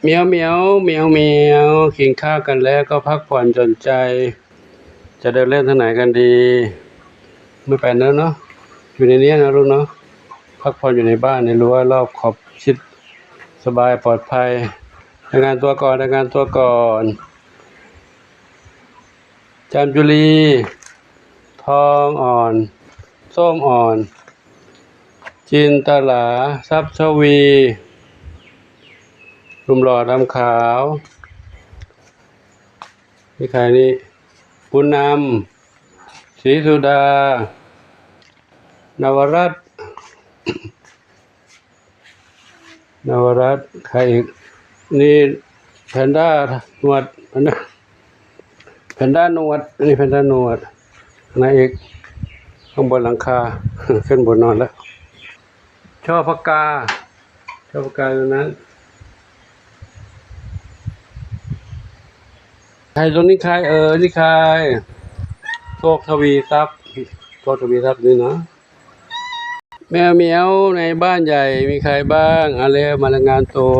เหมียวเหมียวเหมียวเหมียว กินข้าวกันแล้วก็พักผ่อนหย่อนใจ จะเดินเล่นทางไหนกันดี ไม่ไปแล้วเนาะ อยู่ในนี้นะลูกเนาะ พักผ่อนอยู่ในบ้านในรั้วรอบขอบชิด สบายปลอดภัย รายงานตัวก่อน รายงานตัวก่อน จามจุลี ทองอ่อน ส้มอ่อน จินตลา ทรัพย์ทวี หนุ่มหล่อดำขาว มีใครนี่ บุญนำ ศรีสุดา นวรัตน์ นวรัตน์ ใครอีก นี่แพนด้าหนวด แพนด้า แพนด้าหนวด นี่แพนด้าหนวด นางเอก ข้างบนหลังคา ขึ้นบนนอนแล้ว ช่อพกา ช่อพกาตรงนั้น ใครตรงนี้ใครเอ่ย นี่ใคร โชคทวีทรัพย์ โชคทวีทรัพย์นี่นะ แมวเหมียวในบ้านใหญ่มีใครบ้าง เอาเร็ว มารายงานตัว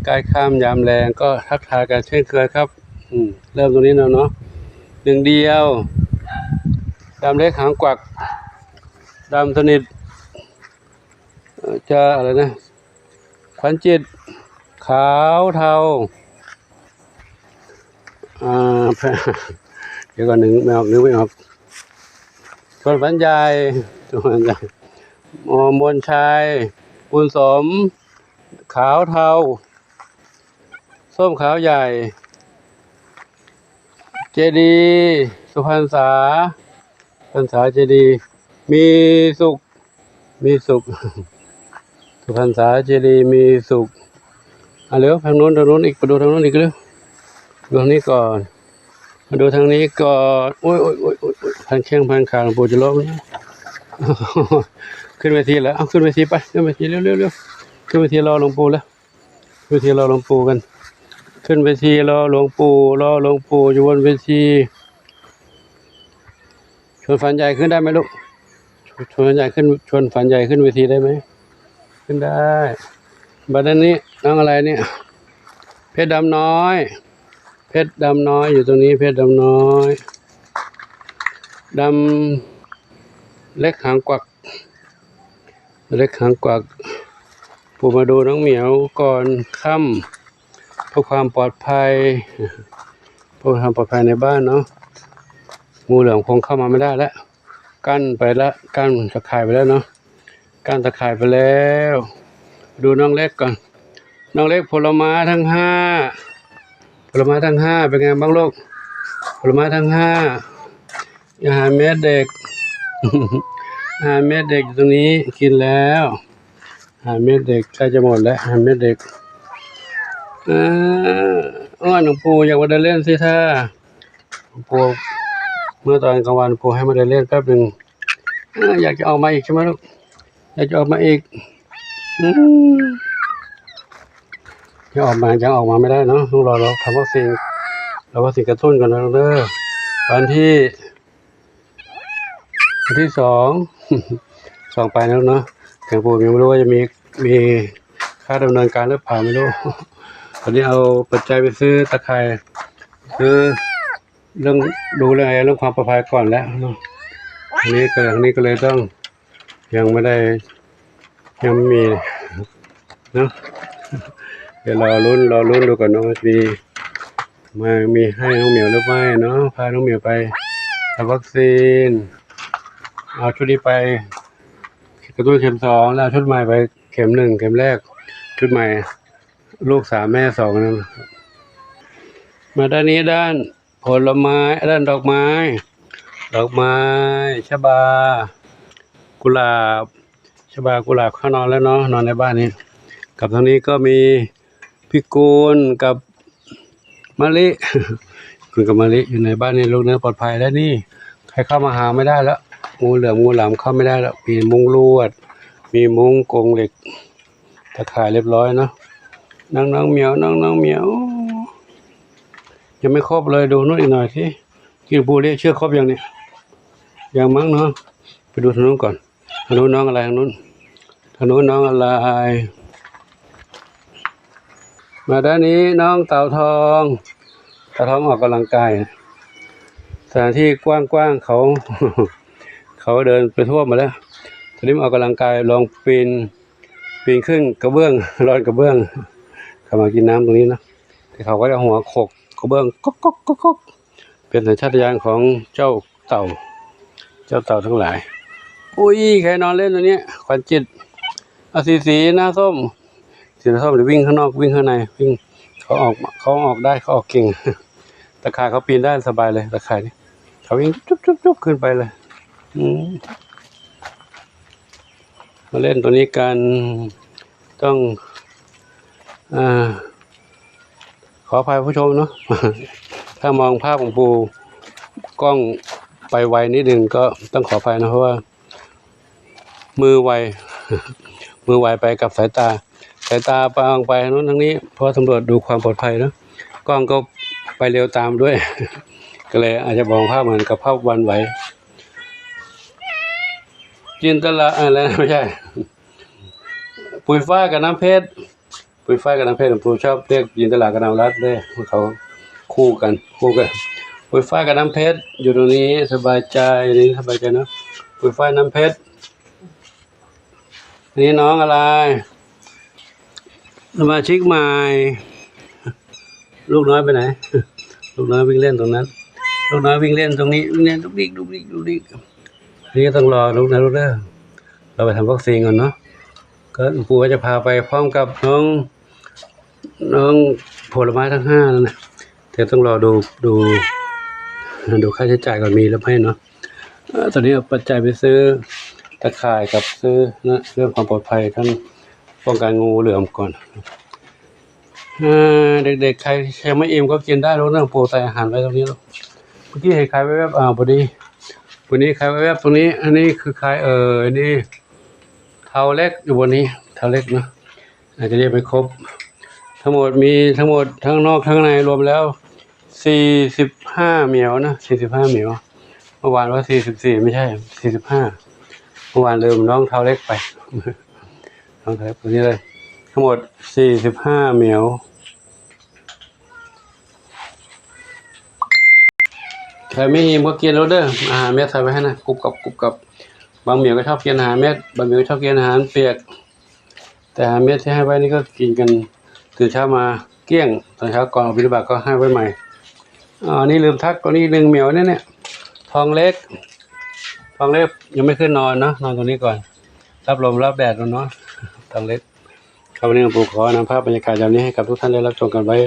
ใกล้ค่ำยามแลงก็ทักทายกันเช่นเคยครับ อืม เริ่มตรงนี้แล้วเนาะ หนึ่งเดียว ดำเล็กหางกวัก ดำสนิท เอ่อ จะอะไรนะ ขวัญจิต ขาวเทา อ่า เดี๋ยวก่อน นึกไม่ออก นึกไม่ออก ชวนฝันใหญ่ ชวนฝันใหญ่ อ๋อ มนชัย บุญสม ขาวเทา ส้มขาวใหญ่ เจดี สุพรรษา พรรษาเจดี มีสุข มีสุข สุพรรษาเจดีย์มีสุข อ่ะ เร็ว ทางโน้น ทางโน้นอีก ไปดูทางโน้นอีกเร็ว ดูทางนี้ก่อน มาดูทางนี้ก่อน โอ๊ย โอ๊ย โอ๊ย โอ๊ย โอ๊ย พันแข้งพันขา หลวงปู่จะล้มแล้ว ขึ้นเวทีแล้ว เอา ขึ้นเวทีไป ขึ้นเวที เร็ว เร็ว เร็ว ขึ้นเวทีรอหลวงปู่แล้ว ขึ้นเวทีรอหลวงปู่กัน ขึ้นเวทีรอหลวงปู่ รอหลวงปู่อยู่บนเวที ชวนฝันใหญ่ขึ้นได้ไหมลูก ชวนฝันใหญ่ขึ้น ชวนฝันใหญ่ขึ้นเวทีได้ไหม ขึ้นได้ บัดนี้น้องอะไรเนี่ย เพชรดำน้อย เพชรดำน้อยอยู่ตรงนี้ เพชรดำน้อย ดำเล็กหางกวัก เล็กหางกวัก ปู่มาดูน้องเหมียวก่อนค่ำ เพื่อความปลอดภัย เพื่อความปลอดภัยในบ้านเนาะ งูเหลือมคงเข้ามาไม่ได้แล้ว กั้นไปแล้ว กั้นตะข่ายไปแล้วเนาะ กั้นตะข่ายไปแล้ว ดูน้องเล็กก่อน น้องเล็กผลไม้ทั้งห้า ผลไม้ทั้งห้าเป็นไงบ้างลูก ผลไม้ทั้งห้า อาหารเม็ดเด็ก อาหารเม็ดเด็กอยู่ตรงนี้ กินแล้ว อาหารเม็ดเด็กใกล้จะหมดแล้ว อาหารเม็ดเด็ก เออ อ้อนหลวงปู่อยากมาเดินเล่นสิท่า หลวงปู่ เมื่อตอนกลางวันปู่ให้มาเดินเล่นแป๊บหนึ่ง เออ อยากจะออกมาอีกใช่ไหมลูก อยากจะออกมาอีก อืม ยังออกมา ยังออกมาไม่ได้เนาะ ต้องรอ รอทำวัคซีน รอวัคซีนกระตุ้นก่อนนะลูกเด้อ วันที่ วันที่สอง สองไปแล้วเนาะ แต่ปู่ยังไม่รู้ว่าจะมี มีค่าดำเนินการหรือเปล่าไม่รู้ ตอนนี้เอาปัจจัยไปซื้อตะข่าย ซื้อเรื่อง ดูเรื่อง เรื่องความปลอดภัยก่อนแล้วเนาะ อันนี้ก็ อันนี้ก็เลยต้อง ยังไม่ได้ ยังไม่มีเนาะ เดี๋ยวรอลุ้น รอลุ้นดูก่อนเนาะ มี มา มีให้น้องเหมียวหรือไม่เนาะ พาน้องเหมียวไปรับวัคซีน เอาชุดนี้ไปกระตุ้นเข็มสอง แล้วเอาชุดใหม่ไปเข็มหนึ่ง เข็มแรก ชุดใหม่ ลูกสามแม่สองนะ มาด้านนี้ ด้านผลไม้ ด้านดอกไม้ ดอกไม้ ชบา กุหลาบ ชบา กุหลาบเข้านอนแล้วเนาะ นอนในบ้านนี้ กับทางนี้ก็มีพิกุลกับมะลิ พิกุลกับมะลิอยู่ในบ้านนี้ ลูกเนื้อปลอดภัยแล้วนี่ ใครเข้ามาหาไม่ได้แล้ว งูเหลือมงูหลามเข้าไม่ได้แล้ว มีมุ้งลวด มีมุ้งกรงเหล็ก ตะข่ายเรียบร้อยเนาะ น้องๆเหมียว น้องๆเหมียว ยังไม่ครบเลย ดูนู่นอีกหน่อยสิ กินปูเรียกเชือกครบยังเนี่ย ยังมั้งเนาะ ไปดูทางนู้นก่อน ทางนู้นน้องอะไร ทางนู้น ทางนู้นน้องอะไร ມາດ້ານນີ້ນ້ອງເຕົາທອງ ເຕົາທອງອອກກຳລັງກາຍ ສະຖານທີ່ກວ້າງໆ ເຂົາ ເຂົາເດີນໄປທົ່ວໝົດແລ້ວ. ຕອນນີ້ມາອອກກຳລັງກາຍ ລອງປີນ ປີນຂຶ້ນກະເບື້ອງ ລອນກະເບື້ອງ ເຂົາມາກິນນ້ຳຕົງນີ້ເນາະ. ແຕ່ເຂົາກໍຈະຫົວໂຂກກະເບື້ອງ ກົກໆໆ ເປັນສັນຊາດຕະຍານຂອງເຈົ້າເຕົ່າ ເຈົ້າເຕົ່າທັງຫຼາຍ. ອຸ້ຍ ໃຄນອນເລ່ນຕົງນີ້ ຂວັນຈິດ ອາ ສີ ສີໜ້າສົ້ມ ສີໜ້າສົ້ມ ວິ່ງຂ້າງນອກ ວິ່ງຂ້າງໃນ ວິ່ງ ເຂົາອອກ ເຂົາອອກໄດ້ ເຂົາອອກເກັ່ງ. ຕາຂ່າຍເຂົາປີນໄດ້ສະບາຍເລີຍ ຕາຂ່າຍນີ້ ເຂົາວິ່ງຈຸບໆໆ ຂຶ້ນໄປເລີຍ. ອືມ ມາເລ່ນຕົງນີ້ກັນ ຕ້ອງ ອາ ຂໍອະໄພຜູ້ຊົມເນາະ ຖ້າມອງພາບຂອງປູ່ ກ້ອງໄປໄວນິດໜຶ່ງ ກໍຕ້ອງຂໍອະໄພເນາະ ເພາະວ່າມືໄວ ມືໄວໄປກັບສາຍຕາ ສາຍຕາປາງໄປທາງໂນ້ນທາງນີ້ ເພາະວ່າສຳຫຼວດດູຄວາມປອດໄພເນາະ ກ້ອງກໍໄປເລັວຕາມດ້ວຍ ກໍເລີຍອາດຈະມອງພາບເໝືອນກັບພາບວັ່ນໄຫວ. ຈິນຕະລາ ອາ ແລະ ບໍ່ໃຊ່ ປຸຍຟ້າກັບນ້ຳເພັດ ປຸຍຟ້າກັບນ້ຳເພັດ ຜູ້ຊອບຮຽກຈິນຕະລາກັບນາງລັດເດ້ ເຂົາຄູ່ກັນ ຄູ່ກັນ ປຸຍຟ້າກັບນ້ຳເພັດ ຢູ່ຕົງນີ້ສະບາຍໃຈ ຢູ່ນີ້ສະບາຍໃຈເນາະ ປຸຍຟ້າ ນ້ຳເພັດ. ອັນນີ້ນ້ອງອາລາຍ ສະມາຊິກໃໝ່ ລູກນ້ອຍໄປໃຫນ? ລູກນ້ອຍວິ່ງເລ່ນຕົງນັ້ນ ລູກນ້ອຍວິ່ງເລ່ນຕົງນີ້ ວິ່ງເລ່ນດຸກດິກ ດຸກດິກ ດຸກດິກ. ອັນນີ້ຕ້ອງລໍລູກນະລູກເດີ ລາໄປທຳວັກຊີນກ່ອນເນາະ. ກໍປູ່ວ່າຈະພາໄປພ້ອມກັບນ້ອງ ນ້ອງຜົນລະໄມ້ທັງຫ້ານັ້ນນະ ແຕ່ຕ້ອງລໍດູ ດູ ດູຄ່າໃຊ້ຈ່າຍກ່ອນ ມີຫຼືບໍ່ເນາະ. ເອີ ຕອນນີ້ເອົາປັດໄຈໄປຊື້ຕາຂ່າຍກັບຊື້ນະ ເລື່ອງຄວາມປອດໄພ ທັງປ້ອງກັນງູເຫຼືອມກ່ອນ. ເອີ ເດັກໆ ໃຄຍັງບໍ່ອີ່ມກໍກິນໄດ້ລູກເດີ ປູໃສ່ອາຫານໄວ້ຕົງນີ້ລູກ. ເມື່ອກີ້ເຫັນໃຄແວບໆ ອາ ພໍດີ ຜູ້ນີ້ໃຄແວບໆ ຕົງນີ້ ອັນນີ້ຄືໃຄ ເອີ ອັນນີ້ເທົາເລັກຢູ່ບ່ອນນີ້ ເທົາເລັກເນາະ. ອາດຈະຮຽກໄປຄົບ ທັງໝົດມີທັງໝົດ ທັງນອກທັງໃນລວມແລ້ວ ສີ່ສິບຫ້າໝຽວນະ ສີ່ສິບຫ້າໝຽວ. ເມື່ອວານວ່າສີ່ສິບສີ່ ໄມ່ໃຊ່ ສີ່ສິບຫ້າ ເມື່ອວານລືມນ້ອງເທົາເລັກໄປ ນ້ອງເທົາເລັກ ຕົງນີ້ເລີຍ ທັງໝົດສີ່ສິບຫ້າໝຽວ. ໃຜມີອີ່ມກໍກິນໂລດເດີ ອາຫານເມັດໃສ່ໄວ້ໃຫ້ນະ ກຸບກັບ ກຸບກັບ. ບາງໝຽວກໍຊອບກິນອາຫານເມັດ ບາງໝຽວກໍຊອບກິນອາຫານປຽກ ແຕ່ອາຫານເມັດທີ່ໃຫ້ໄວ້ນີ້ກໍກິນກັນຕື່ນເຊົ້າມາກ້ຽງ ຕອນເຊົ້າກ່ອນອອກບິນທະບາດກໍໃຫ້ໄວ້ໃໝ່. ອາ ນີ້ລືມທັກຕົວນີ້ໜຶ່ງໝຽວນີ້ ທອງເລັກ ທອງເລັກຍັງໄມ່ຂຶ້ນນອນເນາະ ນອນຕົງນີ້ກ່ອນ ຮັບລົມຮັບແດດກ່ອນເນາະ ທອງເລັກ. ຄັບ ວັນນີ້ຫຼວງປູ່ຂໍນຳພາບບັນຍາກາດຍາມນີ້ໃຫ້ກັບທຸກທ່ານໄດ້ຮັບຊົມກັນໄວ້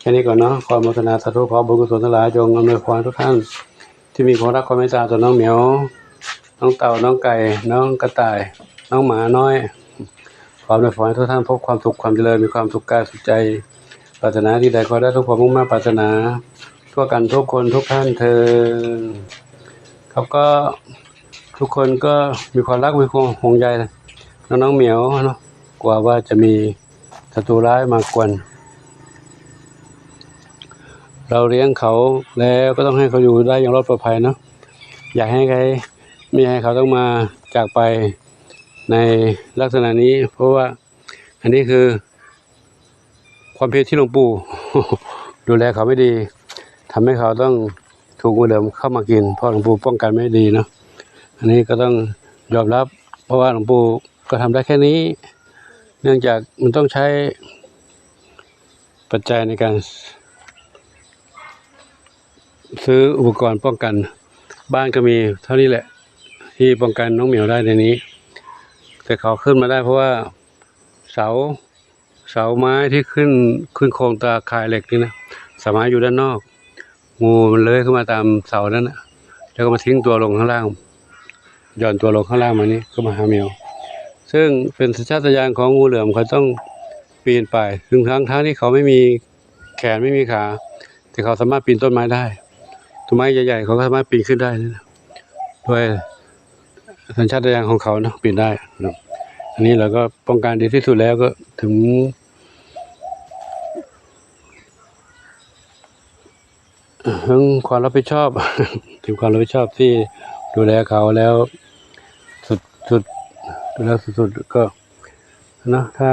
ແຄ່ນີ້ກ່ອນເນາະ. ຂໍອະນຸໂມທະນາສາທຸ ຂໍບຸນກຸສົນທັງຫຼາຍຈົ່ງອຳນວຍພອນໃຫ້ທຸກທ່ານ ທີ່ມີຄວາມຮັກຄວາມເມດຕາຕໍ່ນ້ອງໝຽວ ນ້ອງເຕົ່າ ນ້ອງໄກ່ ນ້ອງກະຕ່າຍ ນ້ອງໝານ້ອຍ. ຂໍອຳນວຍພອນໃຫ້ທຸກທ່ານພົບຄວາມສຸກຄວາມຈະເລີນ ມີຄວາມສຸກກາຍສຸກໃຈ ປາດຖະໜາສິ່ງໃດຂໍໄດ້ສົມຄວາມມຸ່ງມາດປາດຖະໜາ ທົ່ວກັນທຸກຄົນທຸກທ່ານເທີ້ນ. ເຂົາກໍ ທຸກຄົນກໍມີຄວາມຮັກ ມີຄວາມຫ່ວງໃຍນ້ອງໆ ໝຽວເນາະ ກົວວ່າຈະມີສັດຕູຮ້າຍມາກວນ. ເຮົາລ້ຽງເຂົາແລ້ວກໍຕ້ອງໃຫ້ເຂົາຢູ່ໄດ້ຢ່າງລອດປອດໄພເນາະ ຢ່າໃຫ້ໃຄ ບໍ່ຢາກໃຫ້ເຂົາຕ້ອງມາຈາກໄປໃນລັກສະນະນີ້ ເພາະວ່າ ອັນນີ້ຄືຄວາມຜິດທີ່ຫຼວງປູ່ດູແລເຂົາໄມ່ດີ ທຳໃຫ້ເຂົາຕ້ອງຖືກງູເຫຼືອມເຂົ້າມາກິນ ເພາະຫຼວງປູ່ປ້ອງກັນໄມ່ດີເນາະ. ອັນນີ້ກໍຕ້ອງຍອມຮັບ ເພາະວ່າຫຼວງປູ່ກໍທຳໄດ້ແຄ່ນີ້ ເນື່ອງຈາກມັນຕ້ອງໃຊ້ປັດໄຈໃນການ ຊື້ອຸປະກອນປ້ອງກັນ ບ້ານກໍມີເທົ່ານີ້ແຫຼະ ທີ່ປ້ອງກັນນ້ອງໝຽວໄດ້ໃນນີ້ ແຕ່ເຂົາຂຶ້ນມາໄດ້ເພາະວ່າເສົາ ເສົາໄມ້ທີ່ຂຶ້ນ ຂຶ້ນໂຄງຕາຂ່າຍເຫຼັກນີ້ນະ ສາມາດຢູ່ດ້ານນອກ ງູມັນເລີຍຂຶ້ນມາຕາມເສົານັ້ນນະ ແລ້ວກໍມາຖິ້ມຕົວລົງຂ້າງລ່າງ ຢ່ອນຕົວລົງຂ້າງລ່າງມານີ້ ກໍມາຫາໝຽວ ເຊິ່ງເປັນສັນຊາດຕະຍານຂອງງູເຫຼືອມ ເຂົາຕ້ອງປີນໄປ ເຖິງທັງ ທັງທີ່ເຂົາໄມ່ມີ ແຂນໄມ່ມີຂາ ແຕ່ເຂົາສາມາດປີນຕົ້ນໄມ້ໄດ້ ຕົ້ນໄມ້ໃຫຍ່ໆ ເຂົາກໍສາມາດປີນຂຶ້ນໄດ້ ໂດຍສັນຊາດຕະຍານຂອງເຂົາເນາະ ປີນໄດ້ເນາະ. ອັນນີ້ເຮົາກໍປ້ອງກັນດີທີ່ສຸດແລ້ວ ກໍເຖິງ ເຖິງຄວາມຮັບຜິດຊອບ ເຖິງຄວາມຮັບຜິດຊອບທີ່ດູແລເຂົາແລ້ວ ສຸດ ສຸດ ດູແລສຸດໆ ກໍເນາະ ຖ້າ